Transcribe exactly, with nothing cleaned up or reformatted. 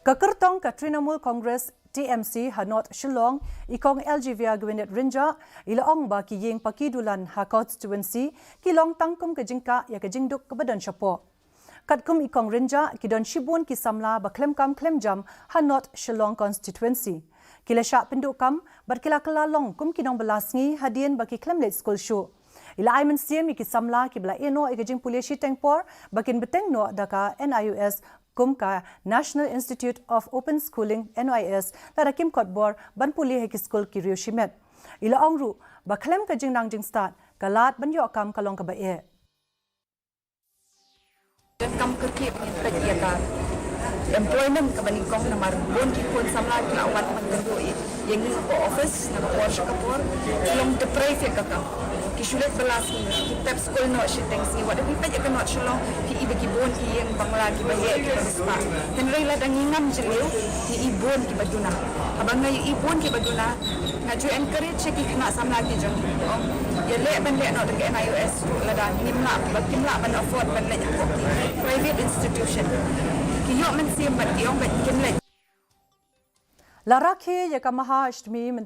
Ka kyrtong ka Trinamool Congress, T M C, ha North Shillong, i Kong L G Via Gwyneth Rynjah, i la ong ba ki ïing paki dulan ha constituency ki long tang kum ka jingkah ïa ka jingduk kaba don shapoh. Katkum i Kong Rynjah, ki don shibun ki samla ba khlem kam khlem jam ha North Shillong constituency. Ki la shah pynduh kam bad ki la kylla long kum ki nongbylla sngi hadien ba ki khlem leit skul shuh. I la ai mynsiem ïa ki samla kiba la ïehnoh ïa ka jingpule shiteng por ba kin bteng noh da ka N I O S kum ka National Institute of Open Schooling, N I O S, lada kim kot bor ban pule ha ki skul ki riew shimet. I la ong ruh ba khlem ka jingnang jingstad, ka lad ban ïoh kam ka long kaba eh. Donkam kyrkieh ban ïa peit ïa ka employment kaba nyngkong, namar bun ki khun samla ki la wan ban kynduh ïa ngi ha ka office na ka por sha ka por, ki long deprive ïa ka kam. Ki shu leit bylla sngi, ki tep skul noh shiteng sngi. Wat la phi peit ïa ka North Shillong, phi i ba ki bun ki ïing bangla kiba heh kiba riewspah. Hynrei lada ngi ngam jylliew, ngi i bun kiba duna. Haba nga ïohi bun kiba duna, nga ju encourage ïa ki khynnah samla ki jong ngi, ong, ïaleh ban leh noh da ka N I O S ruh lada ngim lah, ba kim lah ban afford ban leit ha ki private institution. Ki ïoh mynsiem bad ki ong ba kin leit. La rakhe ïa ka Maha Ashtami